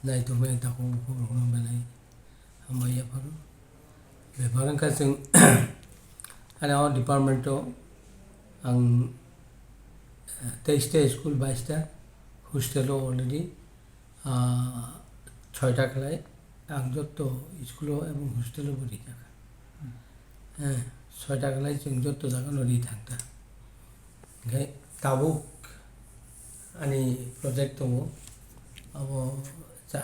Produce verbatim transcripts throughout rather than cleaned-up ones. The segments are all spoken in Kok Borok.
Naituknai takhuk bukhuk rokno belai hambai yapharo. Bebak wngkha chwng ani o department o ang, eh, teis ta school, bais ta hostel o already, ah, choi ta khlai ang jotto school o ebong hostel o bo rijak. Eh, choi ta khlai chwng jotto jaga no ri thang ta. Hingke tabuk ani project tongo, abo cha,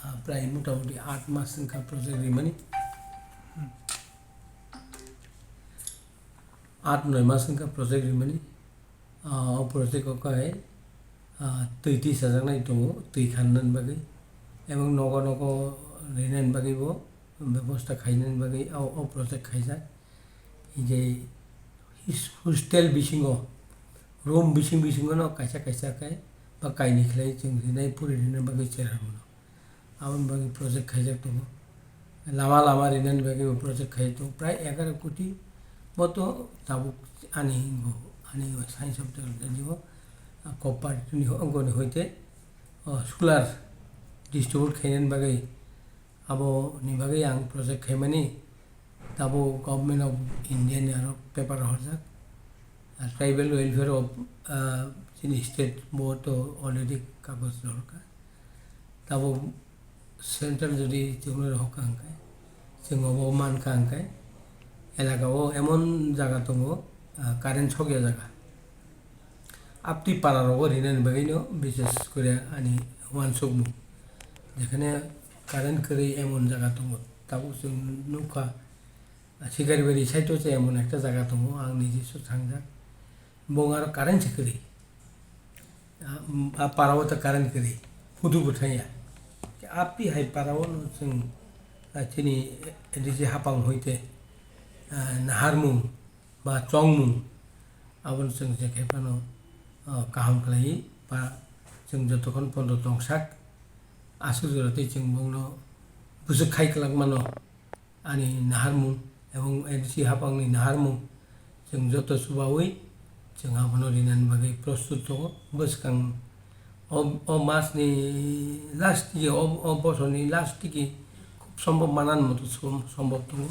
ah, prai mota moti aat mas wngkha project rimani. Aat noi mas wngkha project rimani. Ah, o project o kai, ah, twi tisajaknai tongo, twi khanani bagwi. Ebong nogo nogo rinani bagwi bo bebosta khainani bagwi o, o project khaijak. Hingke his-, hostel bisingo, room bising bisingo no kaisa kaisa khe ba kainwi khlai chwng rinai puri rinani bagwi cherang mano. Aboni bagwi project khaijak tongo. Lama lama rinani bagwi bo project khaijak tongo. Prai egaroh koti bo to tabuk ani hingo, ani science of technology o, ah, cooperative ni ho-, ongkoni hoite, oh, solar distribute khainani bagwi Aboni bagwi ang project khaimani, tabuk Government of India ni aro paper horjak. Ar Tribal Welfare of, ah, chini state bo to already kagoj rohorkha. Tabuk central jodi chwngno rohorkha hwnkhe, chwng obo mankha hwnkhe, elaka o emon jaga tongo, ah, current sokya jaga. Aptwi para rogo rinani bagwino, bises kore ani uansukmung. Jekhane current kwrwi emon jaga tongo, tabuk chwng nukha, Sikaribari side o se emon ekta jaga tongo, ang niji su thangjak. Bong aro current se kwrwi. A, a para o ta current kwrwi, hudu bo thangya. Aptwi hai para o no chwng, a, chini A D C hapang hoite, a, naharmung, ba chongmung, abono chwng je khe phano, ah, kaham khlaiwi ba chwng jotokhon pondo tongsak, aswk jora tei chwng bongno bwswk khai kwlak mano ani naharmung ebong A D C hapangni naharmung chwng joto chubaui chwng abono rinani bagwi prostut tongo. Bwskang O, o mas ni last tiki, o, o bosor ni last tiki khub sombhob manan moto som-, sombhob tongo.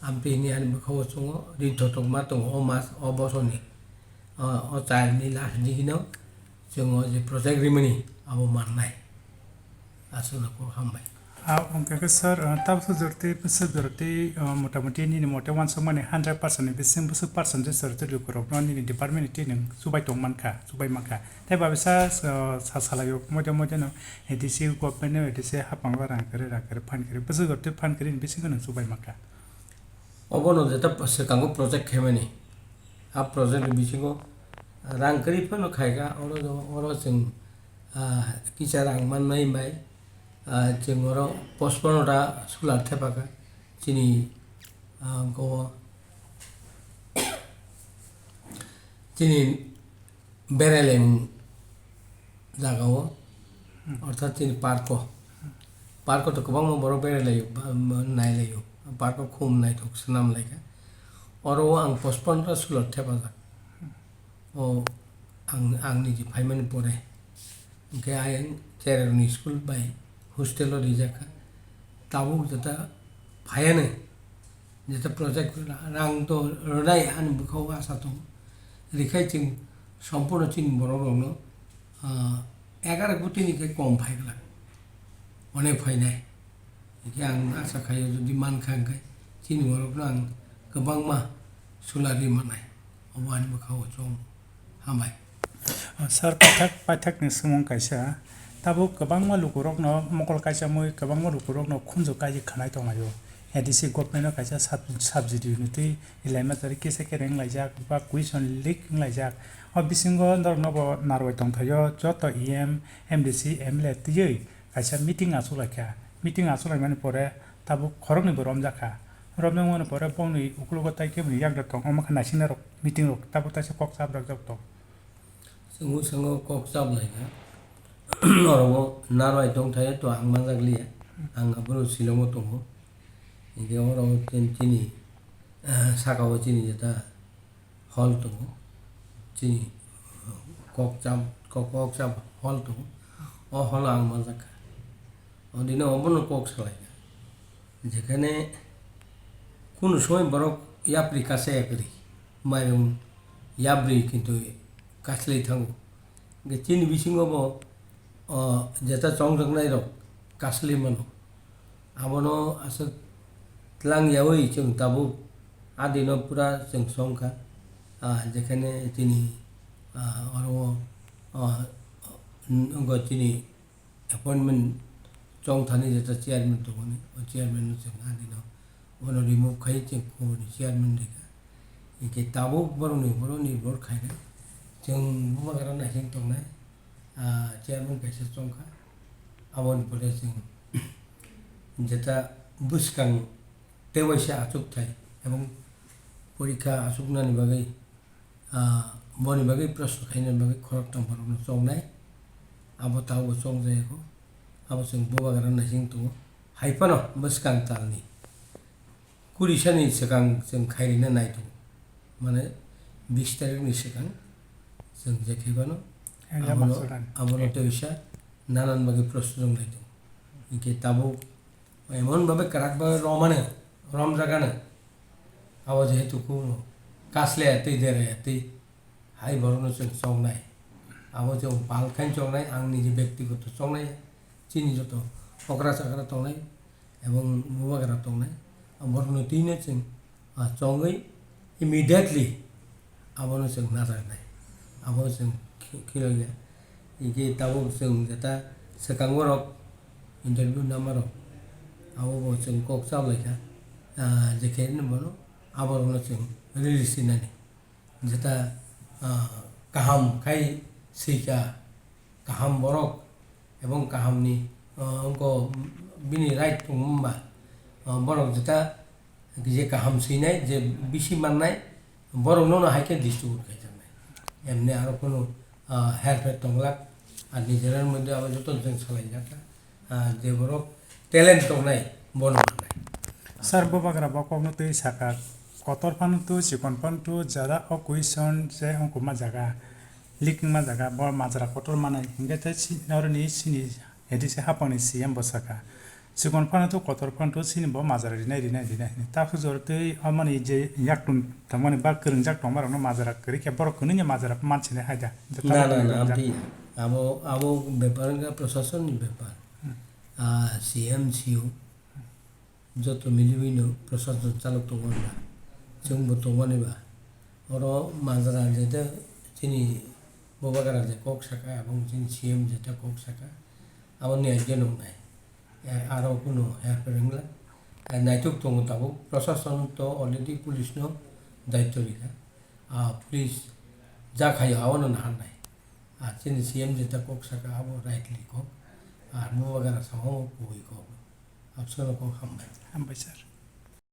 Amtwi hwnwi ani bwkha o chwngo, ri thothok ma tongo o mas, o bosor ni, o, o char ni last tiki no chwngo je project rimani abo mannai. Aswkno kok hambai. Ah, hwnkhe khe sir, ah, tabuk jorti, bwswk jorti, ah, motamoti nini mote uansukmani hundred percent ni bising bwswk percent se jorti lukurokno nini department ni twi nwng chubai tong mankha, chubai mankha. Tei babisa, ah, sa salaio moide moide no A D C government no A D C haphango rang kwrwi, rang kwrwi, phan kwrwi, bwswk jorti phan kwrwi ni bisingo nwng chubai mankha. Obono jeta swkango project khaimani, a project ni bisingo rang kwrwi phano khaikha, oro, oro chwng, ah, kisa rang mannai bai, ah, chwng oro pochpanno ta solar thepakha chini, ah, go chini berai laimung jaga o, hmm, orthat chini park o, park o to kwbangma borok berai laio, ba, ba, nai laio, park o khum naithok swnam laikha, oro o ang pochpanno ta solar thepajak. O ang, ang niji phaimani pore, hwnkhe ayang chererni school bai hostel o rijakha. Tabuk jeta phaiyanw, jeta project ra-, rang to rwnai ani bwkha o asa tongo. Rikhai chwng sompurno chini borok rokno, ah, egaroh koti ni khe kom phai glak, onek phainai. Hingke ang asa khaio, jodi mankha hingke chini borokno ang kwbangma solar ri manai, obo ani bwkha o chong hambai. Ah, sir, paithak, paithakni swngmung kaisa, tabuk kwbangma lukurokno mokol kaisa mui kwbangma lukurokno khunju kaijak khanai tonglaio. A D C government-o kaisa sub-, subsidy hwnwi twi laima chari kisa khe renglaijak ba question leak wnglaijak. O bisingo norokno bo narwai tongthaio joto E M, M D C, M L A twiwi kaisa meeting achuk laikha. Meeting achuk laimani pore tabuk khoroknwi bo romjakha. Romjakmani pore bongni ukologo tai khe bini yakdar tong, omo khe naisingnairok meeting rok tabuk taisa kok chaprakjak tong. Chwng bwskango kok chap laikha. Oro narwai tongthai to ang manjak liya. Ang aphuru Shillong o tongo. Hinkhe oro chini, chini, eh, saka o chini jeta hall tongo, chini, uh, kokcham, kok-, kokcham hall tongo, o hall o ang manjakha. Odino obono kok salaikha. Jekhane kunu somoi borok yapri kasaya kwrwi, mairung yapri kintu kaslai thango. Hwnkhe chini bisingo bo, o, jeta chongjaknai rok kaslai mano. Abono aswk tlang yaui chwng tabuk adino pura chwng songkha. Ah, jekhane chini, ah, oro, ah, wngkha chini appointment chong thani jeta chairman tongmani, o chairman no chwng ani no bono remove khai chwng khobor ni chairman rikha. Hwnkhe tabuk borok ni, borok ni vote khainai chwng bubagra naising tongnai, ah, chairman kaisa chongkha. Aboni pore chwng jeta bwskang tei waisa achukthai ebong porikha achuknani bagwi, ah, boni bagwi proshno khaina bagwi khoroktham borokno chongnai. Abo tabukbo chongjayakho. Abo chwng bubagra naising tongo. Hai phano bwskang talni kuri sani swkang chwng khairina nai tongo. Mane bis tarikni swkang chwng je khe phano Hai abono, jama swkang. Abono tei waisa nanan bagwi proshno wnglai tongo. Hwnkhe tabuk emon babe kwrak babe romano, romjagano. Abo jehetu kuno kaslaya tei deraya tei hai borokno chwng chongnai. Abo chwng pal khain chongnai, ang niji bektigoto chongnai, chini joto okra chakra tongnai, ebong bubagra tongnai. Borokno twino chwng, ah, chongwi immediately abono chwng najaknai, abo chwng khi-, khilokya. Hwnkhe tabuk chwng jeta swkango rok interview namarok abo bo chwng kok chablaikha, ah, jekhe bono aborokno chwng release rinani. Jeta, ah, kaham khai swikha, kaham borok ebong kahamni, ah, wngkha bini right tongo hwnba, ah, borok jeta je kaham swinai, je bisi mannai, borokno no hai khe distribute khaijaknai. Emni aro kunu, ah, herpher tonglak, ar nijerar moddhe abo joto chwng salaijak kha. Ah, je borok talent tongnai, bono manai. Sir, bubagra bo kokno twi saka, kotor phano twi, chikon phano twi, jara o question se wngkukma jaga, leak wngma jaga, bo majra kotor manai. Hwnkhe tei si-, noroni sini A D C hapangni C M bo saka, chikon phano twi, kotor phano twi, sini bo majra rinai, rinai, rinai hwnwi. Takhuk jora twi omoni je yaktung tongmani ba kwrwngjak tongmarokno majra kwrwi khe borok kwnwi ni majra mansinai hai da. Na, na, na, amtwi ya. Abo, abo bepar wngkha prosasonni bepar. Hmm. Ah, C M, C O, joto miliwino prosaston chalok tongo na. Chwngbo tongmani ba. Oro majra jeta chini bubagra je kok saka, aboni chini C M jeta kok saka, aboni ageno wngnai. Eh, aro kunu herpher wngla. Eh, naituk tongo tabuk. Prosaston to already police no daityo rikha. Ah, police ja khayo, abono naharnai. Ah, chini C M jeta kok saka, abo rightly kok. Ah, bubagra samo kubui kok. Absano kok hambai. Hambai, sir.